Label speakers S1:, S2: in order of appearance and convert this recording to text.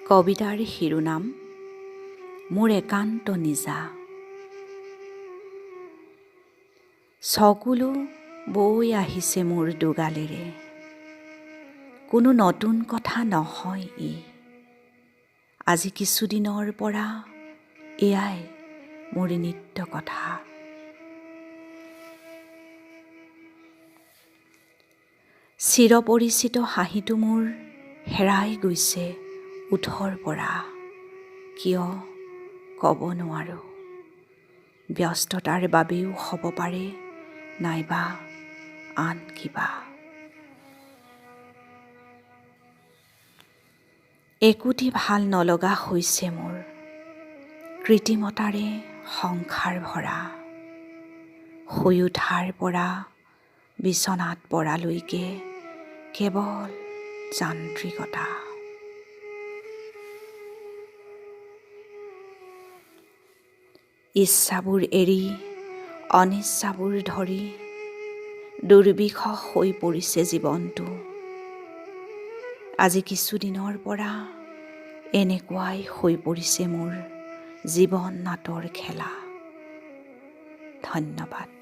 S1: কবিতাৰ শিৰোনাম মোৰ একান্ত নিজা। চকুলো বৈ আহিছে মোৰ দুগালেৰে, কোনো নতুন কথা নহয় ই। আজি কিছুদিনৰ পৰা এয়াই মোৰ নিত্য কথা। চিৰপৰিচিত হাঁহিটো মোৰ হেৰাই গৈছে ওঁঠৰ পৰা, কিয় ক'ব নোৱাৰোঁ। ব্যস্ততাৰ বাবেও হ'ব পাৰে, নাইবা আন কিবা। একোটি ভাল নলগা হৈছে মোৰ, কৃত্ৰিমতাৰে সংসাৰ ভৰা। শুই উঠাৰ পৰা বিচনাত পৰালৈকে কেৱল যান্ত্ৰিকতা। ইচ্ছাবোৰ এৰি অনিচ্ছাবোৰ ধৰি দুৰ্বিষহ হৈ পৰিছে জীৱনটো। আজি কিছুদিনৰ পৰা এনেকুৱাই হৈ পৰিছে মোৰ জীৱন নাটৰ খেলা। ধন্যবাদ।